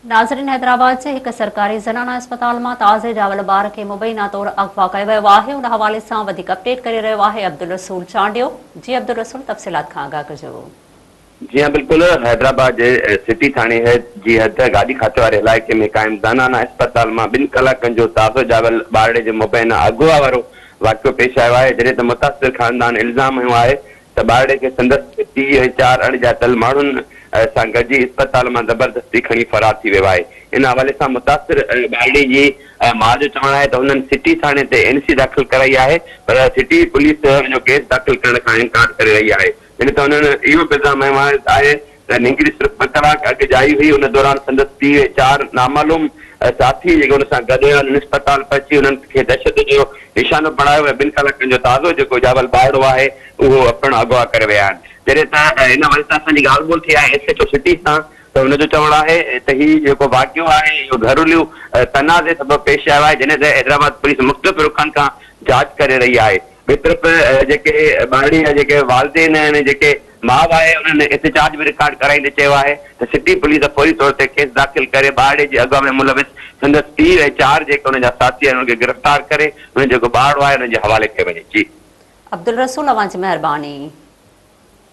ناظرين حيدرآباد جي هڪ سرڪاري زنانا اسپتال مان تازي ڄاول ٻار کي مبينا طور اغوا ڪيو ويو آهي ان حوالي سان وڌيڪ اپڊيٽ ڪري رهيو آهي عبدالرسول چانڊيو جي عبدالرسول تفصيلات کان آگاهه ڪجو. جي ها بلڪل حيدرآباد جي سٽي ٿاڻي جي حد گاڏي کاتي واري علائقي ۾ قائم زنانا اسپتال مان ٻن ڪلاڪن جو تازو ڄاول ٻارڙي جي مبينا اغوا وارو واقعو پيش آيو آهي جڏهن ته متاثر خاندان الزام هنيو آهي ته ٻارڙي کي سندس پيء ۽ چار اڻڄاتل ماڻهن سان گڏجي اسپتال مان زبردستي کڻي فرار ٿي ويو آهي. ان حوالي سان متاثر ٻارڙي جي ماء جو چوڻ آهي ته هنن سٽي ٿاڻي تي اين سي داخل ڪرائي آهي پر سٽي پوليس ان جو ڪيس داخل ڪرڻ کان انڪار ڪري رهي آهي. جڏهن ته هنن اهو به الزام هنيو آهي ته نينگري صرف ٻه ڪلاڪ اڳ ڄائي هئي، ان دوران سندس پيء ۽ چار نامعلوم ساٿي جيڪي ان سان گڏ هيا، انهن اسپتال پهچي انهن کي دهشت جو نشانو بڻايو ۽ ٻن ڪلاڪن جو تازو جيڪو ڄاول ٻارڙو آهي اهو پڻ اغوا ڪري ويا آهن. جڏهن ته ان حوالي سان اسان جي ڳالهه ٻولهه ٿي آهي ايس ايڇ او سٽي سان ته هن جو چوڻ آهي ته هي جيڪو واقعو آهي اهو گهريلو تنازعي سبب پيش آيو آهي، جڏهن ته حيدرآباد پوليس مختلف رخن کان جاچ ڪري رهي آهي. ٻئي طرف جيڪي ٻارڙي جا جيڪي والدين آهن ۽ جيڪي ماء آهي انهن احتجاج به رڪارڊ ڪرائيندي چيو آهي ته سٽي پوليس فوري طور تي ڪيس داخل ڪري ٻارڙي جي اغوا ۾ ملوث سندس پيء ۽ چار جيڪي ان جا ساٿي آهن انهن کي گرفتار ڪري انهن جيڪو ٻارڙو آهي انهن جي حوالي ڪيو وڃي جي. عبدالرسول اوهان جي مهرباني.